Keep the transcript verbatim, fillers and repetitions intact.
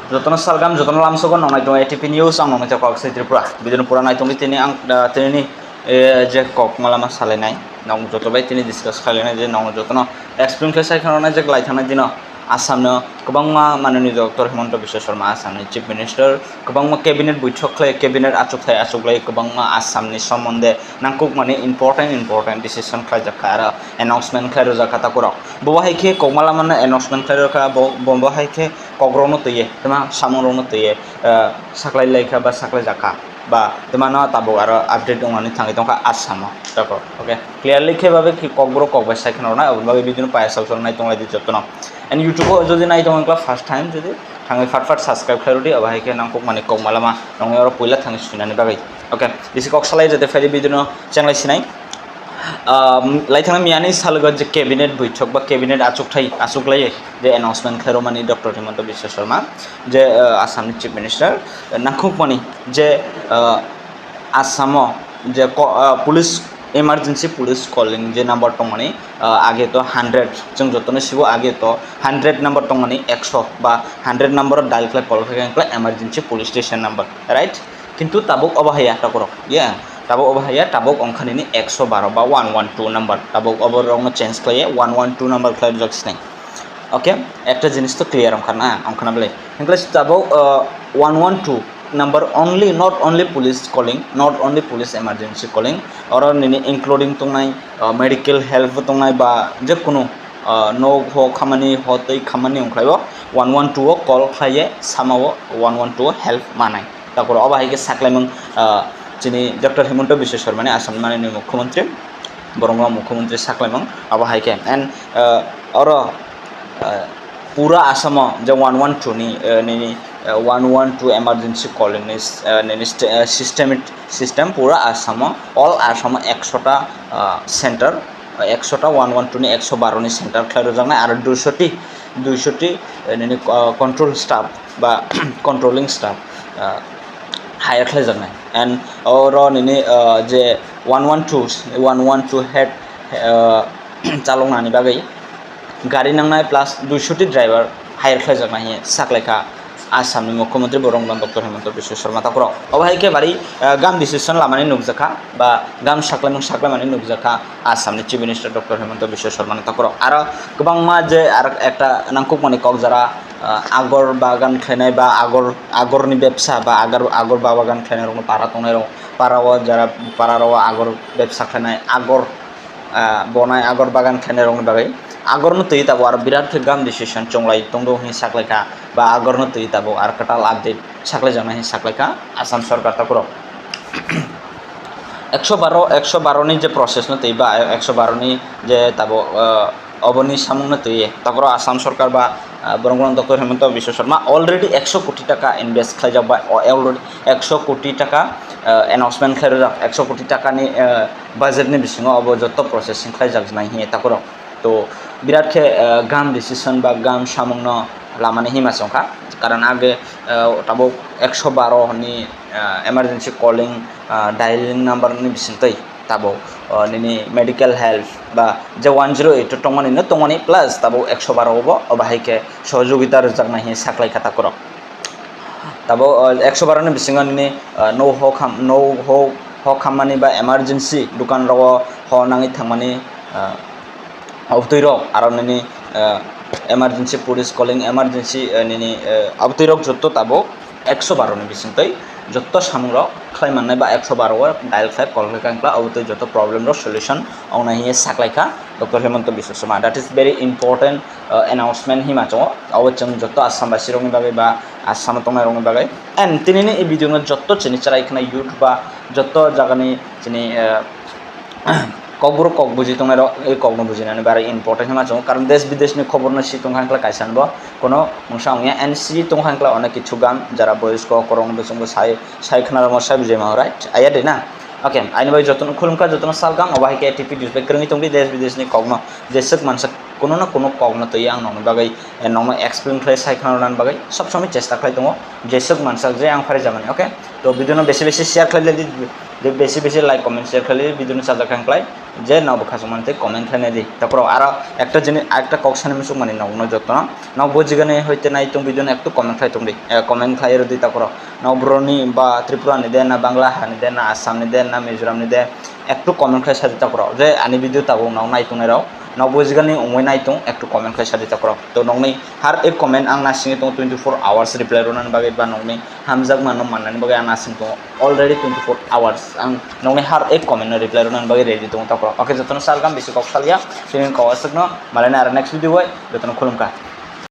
Jotono salgam, jotono lamsogo nongnai tongo A T P News, ang nongnai tongo Kaksai Tripura. Video no pura nai tongdi tini ang, ah, tini ni, eh, je kok malama salainai, nong joto bai tini discuss khlainai je nong jotono explain khlai sai khna je lai thangnai dino Assam no kwbangma manani Doctor Himanta Biswa Sarma Assam ni Chief Minister, kwbangma cabinet boithok khlai, cabinet achuk thai achuk lai kwbangma Assam ni somonde nangkukmani important important decision khlaijak kha aro announcement khlai rwjak kha takurok. Bo hai khe kokmala mano announcement khlai rwkha, bo, bo, bo hai khe kokrokno twiwi, tama samungrokno twiwi, ah, saklai lai kha ba saklai jak kha ba twmano tabuk aro update wngnani thangwi tongkha Assamo. Tako, okay, clearly khe babe ki kokborok kokbai sai kheno rwnai, aboni bagwi video no paya sal sal nai tonglai di jotono. And YouTube o jodi nai tong wngkha first time, jodi thangwi fat fat subscribe khlai rwdi, abo hai khe nangkukmani kokmalama nongni oro puila thangwi swinani bagwi. Okay, bisi kok salai jate phaidi video no chenglai sinai. Um, lai thangna miyani salgo je cabinet boithok ba cabinet achukthai achuklaiye je announcement khlairokmani Doctor Himanta Biswa Sarma je, uh, Assam ni Chief Minister, uh, nangkukmani je, uh, Assamo je ko-, uh, police, emergency police calling je number tongmani, uh, age to hundred, chwng jotono sibo age to hundred number tongmani, ekso ba hundred number dial khlai call khlai khe emergency police station number, right? Kintu tabuk obo haiya takurok, yeah, tabuk obo haiya, tabuk ongkha nini ekso baro ba one one two number, tabuk obo rokno change khlaiye one one two number khlai rwjak sinai. Okay, ekta jinis to clear ongkha na, ongkha na bwle. Hinkhe tabuk, uh, one one two number only, not only police calling, not only police emergency calling, oro nini including tongnai, uh, medical help bo tongnai ba je kunu, uh, nok ho khamani, ho tei khamani ongkhlaibo one one two o call khlaiye samao one one two o help manai. Takoro obo hai khe saklaimung, ah, chini Doctor Himanta Biswa Sarma ni Assam ni manani mukhyamantri, borokno mukhyamantri saklaimung obo hai khe. And, ah, oro, ah, pura Assam o je one one two ni, ah, nini, ah, one one two emergency calling ni, ah, nini st-, ah, system, system pura Assam o, all Assam o ekso ta, ah, center, ah, ekso ta one one two ni ekso baro ni center khlai rwjaknai, aro duiso ti, duiso ti, ah, nini, ah, control staff ba controlling staff, ah, hire khlaijaknai. And oro nini, ah, je one one two, one one two head, ah, chaloknani bagwi gari nangnai plus duiso ti driver hire khlaijaknai hinwi saklaikha Assam ni mukhyamantri borok wngkha Doctor Himanta Biswa Sarma takurok. Obo hai khe bari, ah, gam decision lamani nukjakha ba gam saklaimung saklaimani nukjakha Assam ni Chief Minister Doctor Himanta Biswa Sarma ni takurok. Aro kwbangma je aro ekta nangkukmani kok jara, ah, agor bagan khlainai ba agor, agorni bepsa ba agor, agor bagan khlainai rokno para tongnai rok, para o jara para o agor bepsa khlainai, agor, ah, bonai agor bagan khlainai rokni bagwi agorno twi tabuk aro birat khe gam decision chonglai tongdo hinwi saklaikha ba agorno twi tabuk aro kwtal update saklaijaknai hinwi saklaikha Assam sorkar takurok. Ekso baro, ekso baro ni je process no twi ba ekso baro ni je tabuk, ah, oboni samung no twi takurok Assam sorkar ba, ah, borok Doctor Himanta Biswa Sarma already ekso koti taka invest khlaijak bai, o already ekso koti taka, ah, announcement khlairok, ekso koti taka ni, ah, budget ni bisingo obo joto processing khlaijak nai hinwi takurok. To birat khe, ah, gam decision ba gam samung no lamani hima chongkha, karon age, ah, tabuk ekso baro ni, ah, emergency calling, ah, dialing number ni bisingtwi tabuk, ah, nini medical help ba je one zero eight o tongmani no tongmani plus tabuk ekso baro o bo, obo hai khe sohojogita rwjaknai hinwi saklaikha takurok. Tabuk, ah, ekso baro ni bisingo nini, ah, no ho kham-, no ho, ho khammani ba emergency dukan rogo ho nangwi thangmani, ah, obotwi rok aro nini, ah, emergency police calling, emergency, ah, nini, ah, obotwi rok joto tabuk ekso baro ni bisingtwi joto samung rok khlai mannai ba ekso baro o dial khlai call khlai kha wngkha, obotwi joto problem rok solution wngnai hinwi saklaikha Doctor Himanta Biswa Sarma. That is very important, ah, announcement hima chongo, obo chwng joto Assam basi rokni bagwi ba Assam o tongnai rokni bagwi. And tinini i video no joto chini chwrai khna youth ba joto jagani chini, ah, kokborok kok buji tongnai rok, ei kokno bujinani barai important hwnma chongo, karon desh bidesh ni khobor no si tongkha hwnkhe kaisa bo kono mungsa wngya, and si tongkha hwnkhe onek kichu gam jara boyos kok korokno bwswngbo sai, sai khna rokno sai bujai mano, right? Aya de na? Okay, aini bai jotono khulumkha, jotono salgam, obo hai khe A T P news bai kwrwngwi tongdi desh bidesh ni kokno jeswk mansak. Kuno na kuno kok no twi ang nokni bagwi, eh, nokno explain khlai sai khna rwnani bagwi sob somoi chesta khlai tongo, jeswk mansak je ang phari jamani, okay? To video no besi besi share khlai di, besi besi like comment share khlai di, video no sajak khe ang khlai je nok bwkha songmani tei comment khlai nai di. Taphoro aro ekta jini, ekta kok sani muchung mani nokno jotono, nok bujigani hoite nai tong video no ektu comment khlai tong di, eh, comment khlai rw di taphoro. Nok Bru ni ba Tripura ni de na Bangla ha ni de na Assam ni de na Mizoram ni de, ektu comment khlai sa di taphoro je ani video tabuk nok nai tongnai rok. Nok bujigani wngwi nai tong, ektu comment khlai sa di taphoro. To nokni har ek comment ang nasingwi tongo twenty four hours reply rwnani bagwi ba nokni hamjakma no mannani bagwi ang nasing tongo already twenty four hours. Ang nokni har ek comment no reply rwnani bagwi ready tongo taphoro. Okay, jotono salgam bisi kok salia, tini kok aswkno malaina aro next video bai jotono khulumkha.